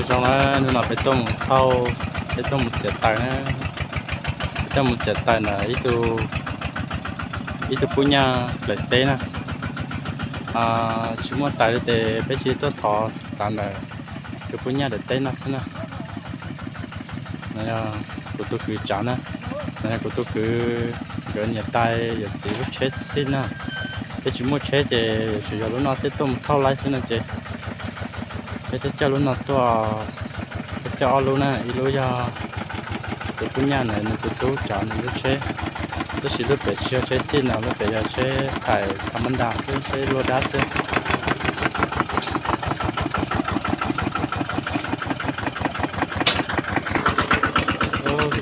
Zoo na, hnub no peb tuaj mus thauj, peb tuaj mus txiav taws na. Peb tuaj mus txiav taws ntawm ib tug, ib tug pub nyaj plaws teb na. Tsis muaj taws li ces peb tsis tuaj thov xav ntawm tus pub nyaj plaws teb no xwb na. No yog kuv tus kwv tsav na, no yog kuv tus kwv nkawd niam tais yawm txiv lub tsheb xij na. Peb tsis muaj tsheb ces yuav tsum yog lub no thiaj tuaj mus thauj laib xwb no ces peb thiaj coj lub no tuaj, peb coj ob lub na, ib lub yog tus pub nyaj ntawd nws tus tub tsav nws lub tsheb, tab sis lub pem tsis yog tsheb xij no, lub pem yog tsheb thais tha mab ntas xwb, tsheb luaj dab xwb.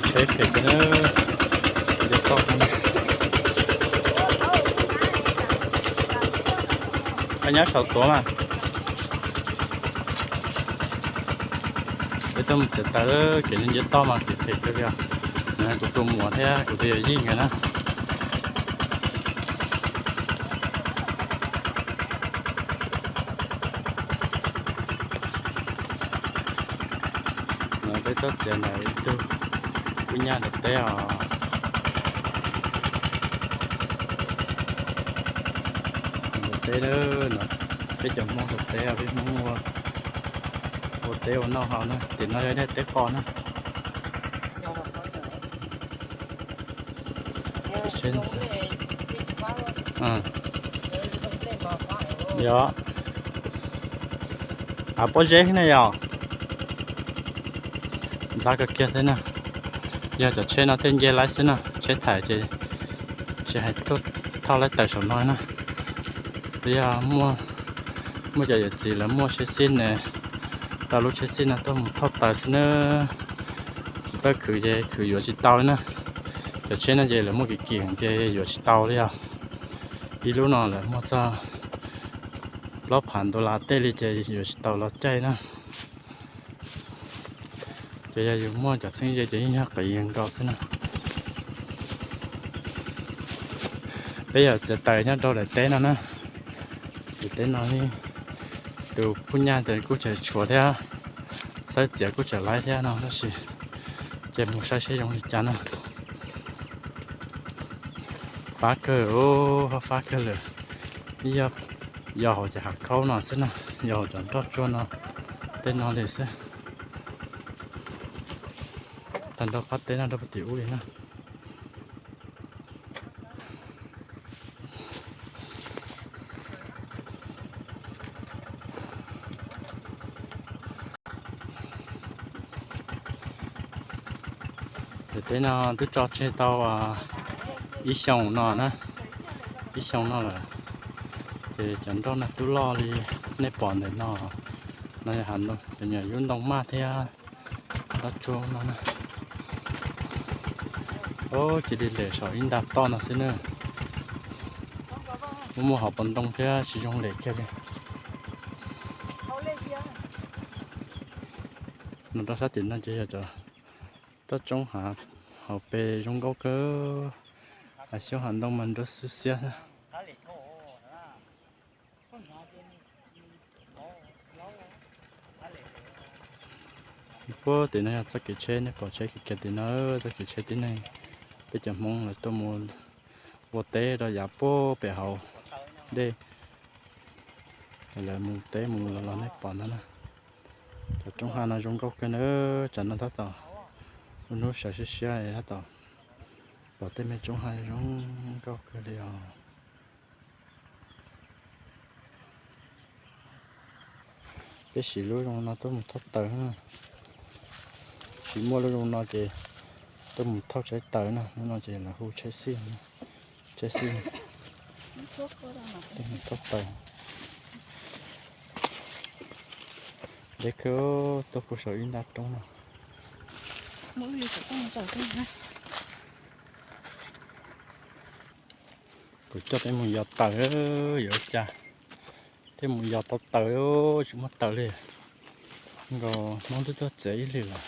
Tsheb phem kawg, nce toj. Koj nyob saum tuav mas. Peb tuaj mus txiav taws, kev nce toj mas kev phem kawg li os. Kuv tus muam thiab kuv tus yawm yij nkawd na. Peb tuaj txiav ntawm ib tug pub nyaj ntawm teb os. Ntawm teb, peb cov Hmoob ntawm teb, peb Hmoob ua teb ua noj haus na. Tim no yog ib daim teb qos na. Yog, av pob zeb ne yog. Ntxhab kawg kiag thiab na. Yog cov tsheb no thiaj nce laib xwb na, tsheb thais ces tsis hais tuaj thauj laib taws saum no na. Twb yog muaj cov yawm txiv lawv muaj tsheb xij ne, tau lub tsheb xij no tuaj mus thauj taws xwb na. Tsis txawj khwv ces khwv yuav tsis tau li na. Cov tsheb no ces lawv muaj kim kim ces yuav tsis tau li os. Ib lub no lawv muaj txog plaub phav dollar tej li ces yuav tsis tau los caij na. Ces yog yus muaj cov txheeb ze ces yeej yog qiv nkaus xwb na. Peb yog txiav taws nyob rau daim teb no na. Daim teb no tus pub nyaj tes kuj tseem tshuav thiab, xawb txiav kuj tseem laib thiab no tab sis ces mus saib seb zoo li cas na. Fab kawg, fab kawg lawm. Yog, yog hauv cov hav khaub no xwb na, yog hauv cov nroj tsuag no, tej no li xwb. Tag nrho qab teb no rau puag tim ub li na. Daim teb no twb tso tseg tau ib xyoos no na, ib xyoos no lawm. Ces cov nroj no twb loj li nej pom ntawm no, no yog hav ntoo, cov nyuam yub ntoo maj thiab nroj tsuag no na. Cia li lem saum ib nta toj no xwb na. Muaj muaj hauv paus ntoo thiab tsis zoo lem kiag li. No rau sab tim no ces yog cov toj roob hav hauv pes zoo nkauj kawg. Hav xyoob hav ntoo mas nrau xwb xiab xwb. Puag tim no yog txoj kev tsheb, nej pom tsheb kiag tim no, txoj kev tsheb tib neeg, peb cov Hmoob lawv tuaj mus ua teb rau yav puag pem hauv dej, lawv mus teb mus los los nej pom no na. Cov roob hav no zoo nkauj kawg na, tsam no tab tom ua hnub sawv siab siab tab tom pom tej me roob hav zoo nkauj kawg li os. Peb siv lub zoo no tuaj mus thauj taws na. Tsis muaj lub zoo no ces tuaj mus thauj tsheb taws na. Lub no ces lawv hu tsheb xij, tsheb xij tuaj mus thauj taws. Deb kawg, tuaj puag saum ib nta roob no. Kuv coj peb mus yos taws, yuav ua cas thiaj mus yos tau taws, tsis muaj taws li. Nkaus Hmoob twb tuaj txiav ib hlis lawm,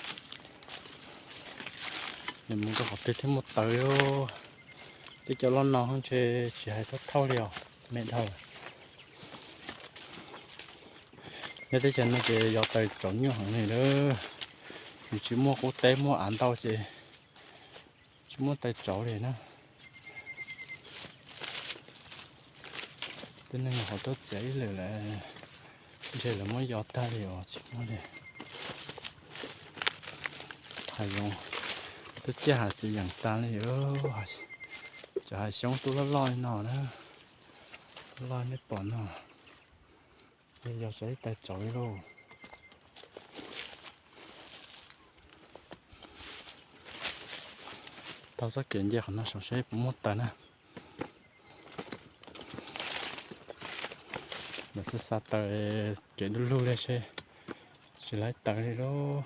yuav mus rau qhov twg thiaj muaj taws. Tej cov loj no ntshe tsis hais thauj thauj li os, me dhau lawm. Nyob teb chaws no ces yos taws tsaus nyuaj heev li lawm. Nws tsis muaj qub teb muaj av ntau ces tsis muaj taws tsauv li na. Tej neeg ho tuaj txiav ib lwm lawm, ntshe lawv muab yos tag li os tsis muaj li. Hav zoov twb ciaj hav txiv yeem tas li, cov hav xyoob twb loj loj li no na, loj nej pom no. Yog yos tau ib taws tsauv li lauj. Taug txoj kev nce qhov no saum seb puas muaj taws na. Lawv xa xa taws kev du lug li seb tsis laib taws li lauj.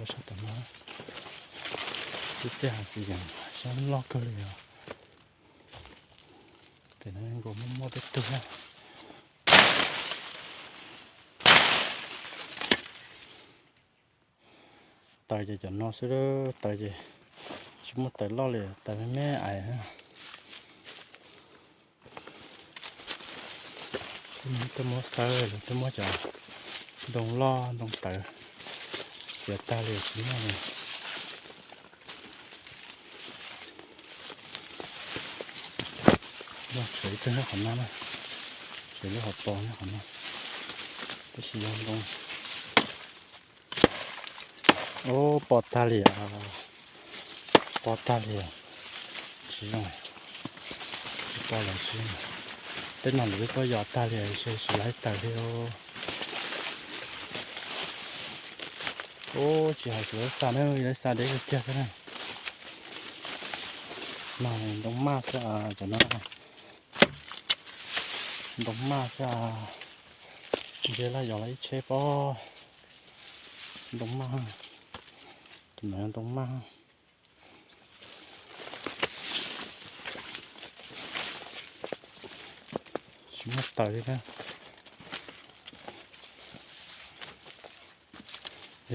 Sab tom no twb ciaj hav txiv yeem, xyoob loj kawg li os. Pem no nkaus muaj muaj tej tug na. Taws ces cov no xwb, taws ces tsis muaj taws loj li, taws me me ais. Tej muab xawb, tej muab cov ntoo loj ntoo tawv txiav tag li tsis muaj li. Tshuav ib tug nyob qhov no na, tshuav lub hauv paus nyob qhov no, tab sis yog ntoo. Ub, poob tag li os, poob tag li os, tsis zoo, tsis poob lawm tsis zoo. Tej no lawv twb tuaj yos tag li os, tsis laib taws li os. Ub, tsis hais tsis laib xa na, laib xa deb kawg kiag thiab na. No ntoo maj xwb os, cov no ntoo maj xwb os. Ntshe laj yos lawm ib tsheb pob. Ntoo maj, tus no yog ntoo maj. Tsis muaj taws li na.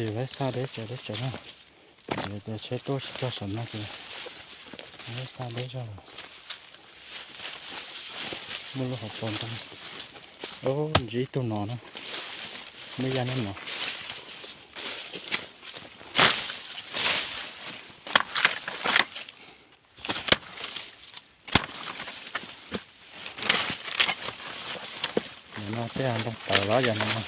Yus laib xa deb tsawv deb tsawv na. Yus tias tsheb tuaj tsis txog saum no ces laib xa deb zog lawm. Muaj lub hauv paus ntoo. Ub, ntsib ib tug no na. Muaj ib yam no. Yam no tej ntoo tawv los yam no.